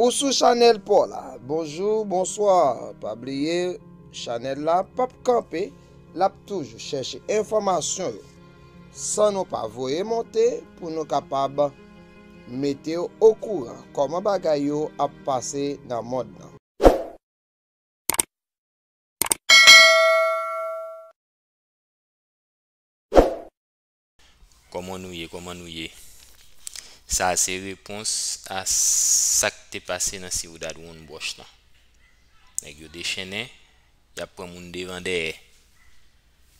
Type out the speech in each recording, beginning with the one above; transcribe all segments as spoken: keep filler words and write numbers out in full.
Ou sou chanèl pa w la. Bonjou, bonswa. Pa bliye, chanèl la p ap kanpe, l ap toujou chèche enfòmasyon yo. San nou pa voye monte pou nou kapab mete w okouran kòman bagay yo ap pase nan mond lan. Kòman nou ye? Kòman nou ye? Sa a se repons a sa k te pase nan Ciudad Wonbosch lan. Nèg yo dechennen, y ap pran moun devan dèyè.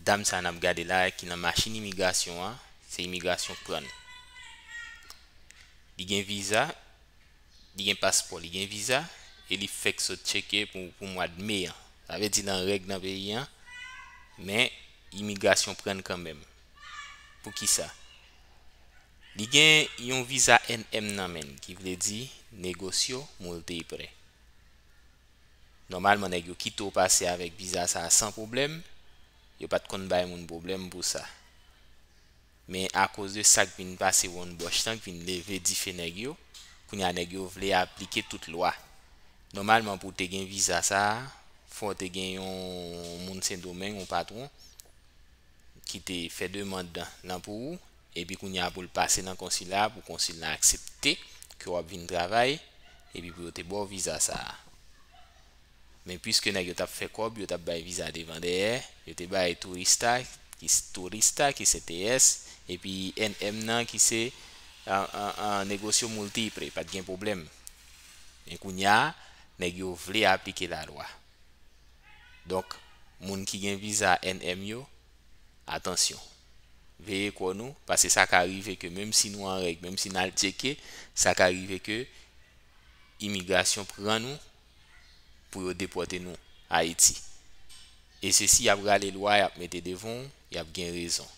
Dam sa a n ap gade la a ki nan machin imigrasyon an, se imigrasyon k pran l. Li gen viza, li gen paspò, li gen viza, e li fèk sot tcheke pou, pou mwa d me an. Sa vle di l an règ nan peyi an, men imigrasyon pran l kanmenm. Poukisa? Li gen yon viza N M nan men l, ki vle di Negocio Multiple. Nòmalman, nèg yo kite w pase avèk viza sa a san pwoblèm, yo pa t konn bay moun pwoblèm pou sa. Men akoz de sa k vin pase Wonbosch lan, k vin leve dife nèg yo, kounye a nèg yo vle aplike tout lwa. Nòmalman, pou w te gen viza sa a, fò w te gen yon moun Sendomeng, yon patwon, ki te fè demann lan pou ou, epi kounye a pou l pase nan konsila a, pou konsil lan aksepte ke w ap vin travay, epi pou yo te ba w viza sa a. Men piske nèg yo t ap fè kòb, yo t ap bay viza devan dèyè, yo te bay Turista, ki s-, Turista, ki se T S, epi N M nan, ki se, an, an, an, Negocio Multiple, pa t gen pwoblèm. Men kounye a, nèg yo vle aplike lalwa. Donk, moun ki gen viza N M yo, atansyon. Veye kò nou, paske sa ka rive ke menm si nou an règ, menm si n al tcheke, sa ka rive ke imigrasyon pran nou pou yo depòte nou Ayiti. E se si y ap rale lwa y ap mete devan w, y ap gen rezon.